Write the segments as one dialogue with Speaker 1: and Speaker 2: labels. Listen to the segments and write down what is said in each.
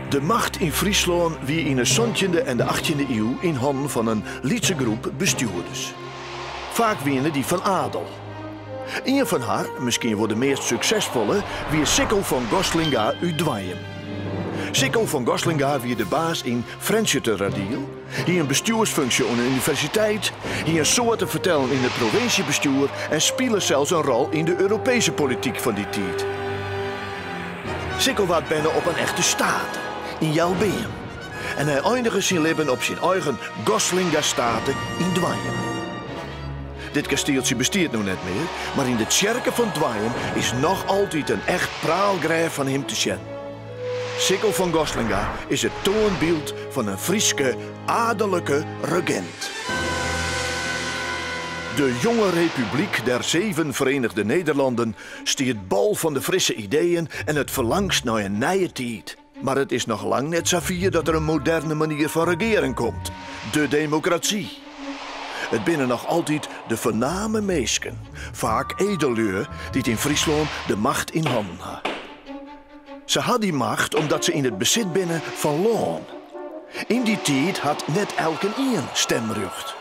Speaker 1: De macht yn Fryslân wie yn 'e santjinde en de achttjinde iuw yn hannen fan in lytse groep bestjoerders. Faak wiene dy fan adel. Ien fan har, miskien wol de meast suksesfolle, wie Sicco fan Goslinga út Doanjum. Sicco fan Goslinga wie de baas yn Frjentsjerteradiel, hie in bestjoersfunksje oan de universiteit, hie in soad te fertellen yn it provinsjebestjoer en spile sels in rol yn de Europeeske polityk fan dy tiid. Sicco waard berne op in echte state, yn Jelbeam, en hy einige syn libben op syn eigen Goslingastate yn Doanjum. Dit kastieltsje bestiet no net mear, mar yn de tsjerke fan Doanjum is noch altyd in echt praalgrêf fan him te sjen. Sicco fan Goslinga is it toanbyld fan in Fryske adelike regint. De jonge Republiek der Zeven Verenigde Nederlanden stiet bol fan de frisse ideeën en it ferlangst nei in nije tiid. Mar it is noch lang net safier dat der in moderne manier fan regearen komt, de demokrasy. It binne noch altyd de foarname minsken, faak edellju, dy't yn Fryslân de macht yn hannen ha. Se ha dy macht omdat se yn it besit binne fan lân. Yn dy tiid hat net elkenien stemrjocht.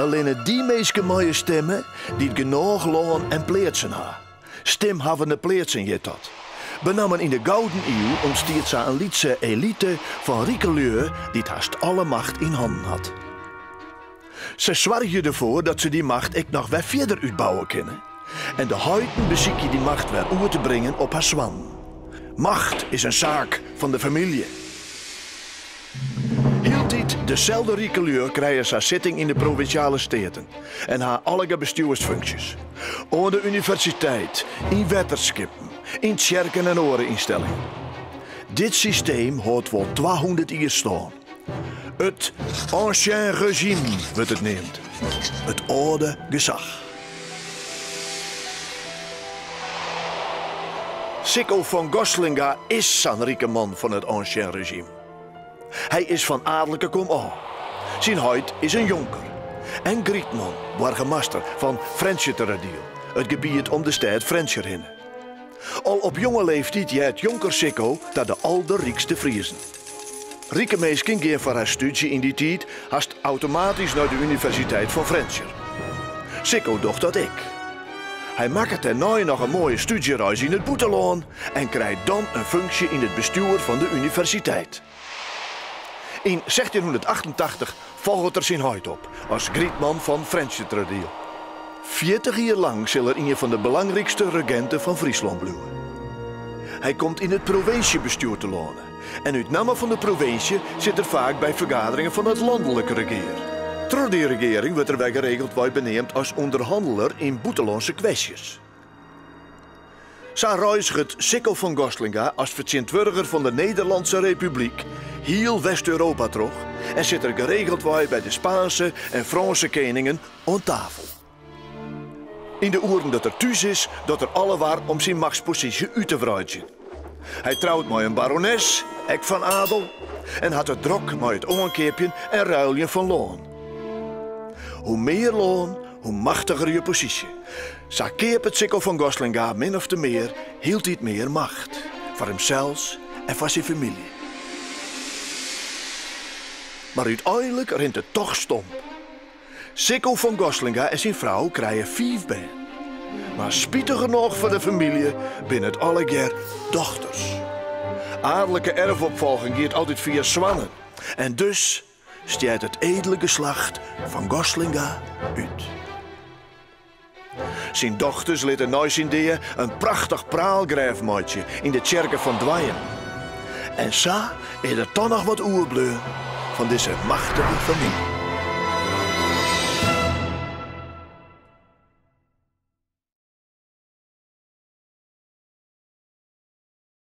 Speaker 1: Allinne dy minsken meie stimme dy't genôch lân en pleatsen ha. Stimhawwende pleatsen hjit dat. Benammen yn de Gouden Iuw ûntstiet sa in lytse elite fan rike lju dy't hast alle macht yn hannen hat. Se soargje derfoar dat se dy macht ek noch wer fierder útbouwe kinne. En de heiten besykje dy macht wer oer te bringen op har soannen. Macht is in saak fan de famylje. Hieltyd deselde rike lju krije sa sitting yn de Provinsjale Steaten en ha allegear bestjoersfunksjes. Oan de universiteit, yn wetterskippen, yn tsjerken en oare ynstellingen. Dit systeem hâldt wol 200 jier stân. It Ancien Régime wurdt it neamd, it âlde gesach. Sicco fan Goslinga is sa'n rike man fan it Ancien Régime. Hy is fan aadlike komôf. Syn heit is in jonker en grytman, boargemaster, fan Frjentsjerteradiel, it gebiet om de stêd Frjentsjer hinne. Al op jonge leeftiid heart jonker Sicco ta de alderrykste Friezen. Rike minsken gean foar har stúdzje yn dy tiid hast automatysk nei de Universiteit fan Frjentsjer. Sicco docht dat ek. Hy makket dêrnei noch in moaie stúdzjereis yn it bûtenlân en krijt dan in funksje yn it bestjoer fan de universiteit. Yn 1688 folget er syn heit op as grytman fan Frjentsjerteradiel. 40 jier lang sil er ien fan de belangrykste reginten fan Fryslân bliuwe. Hy komt yn it provinsjebestjoer telâne en út namme fan de provinsje sit er faak by fergaderingen fan it lanlik regear. Troch dy regearing wurdt er wer geregeldwei beneamd as ûnderhanneler yn bûtenlânske kwestjes. Sa reizget Sicco van Goslinga as fertsjintwurdiger fan de Nederlandse Republiek hiel West-Europa troch en sit er geregeldwei by de Spaanse en Frânse keningen oan tafel. Yn de oeren dat er thús is, docht er alle war om syn machtsposysje út te wreidzjen. Hy trout mei in barones, ek fan adel, en hat it drok mei it oankeapjen en ruiljen fan lân. Hoe mear lân, hoe machtiger je posysje. Sa keapet Sicco van Goslinga min ofte mear hieltyd mear macht, foar himsels en foar syn famylje. Mar úteinlik rint it toch stomp. Sicco van Goslinga en syn frou krije fiif bern. Mar spitigernôch foar de famylje binne it allegear dochters. Aadlike erfopfolging giet altyd fia soannen en dus stjert it edele geslacht Van Goslinga út. Syn dochters litte nei syn dea in prachtich praalgrêf meitsje yn de tsjerke fan Doanjum. En sa is der toch noch wat oerbleaun fan dizze machtige famylje.